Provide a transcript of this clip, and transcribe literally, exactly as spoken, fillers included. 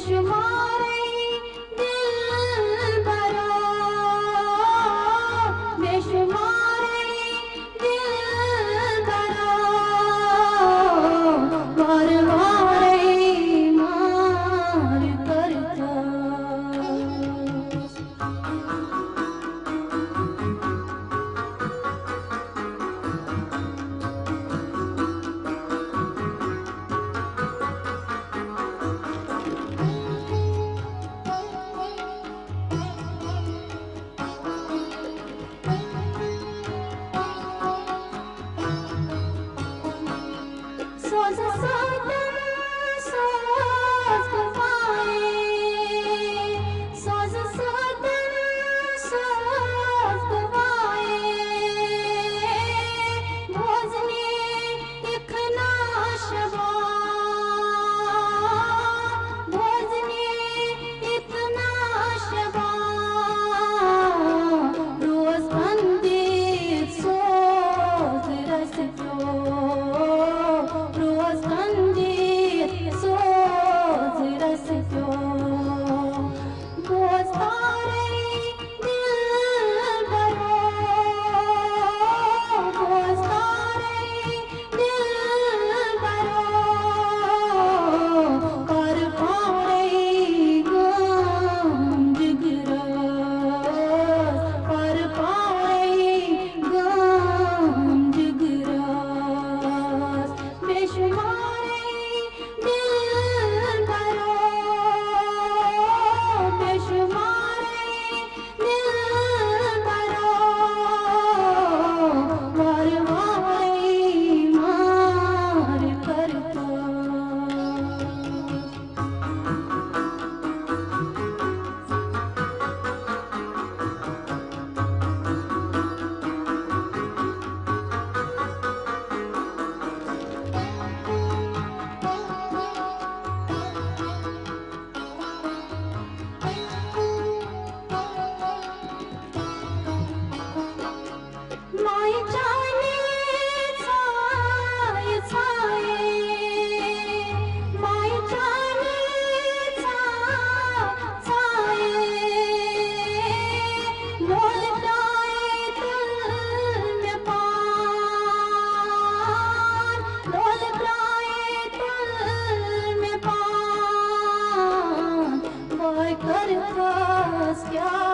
شمارے دلبرا، بے شمارے دلبرا، وار وارے مار کرتا۔ سوز ساتن سوز گواہے، سوز ساتن سوز گواہے، بوزنی اکھنا شبا، بوزنی اکھنا شبا، روز کندی سوز رس روز کندی سوز رس پیو۔ بوز تارے دلبرو، بوز تارے دلبرو، کر پارے غم جگرس، کر پارے غم جگرس، بے شمارے دلبرو، بے شمارے دلبرو، وار وارے مار کرتا۔ مائی جانے ژھایہِ ژھایہِ، مائی جانے ژھا-، ژھایہِ، لولہٕ ترٛایہِ تُل مےٚ پان، لولہٕ ترٛایہِ تُل مےٚ پان، وٲے کٔرتھس کیٛاہ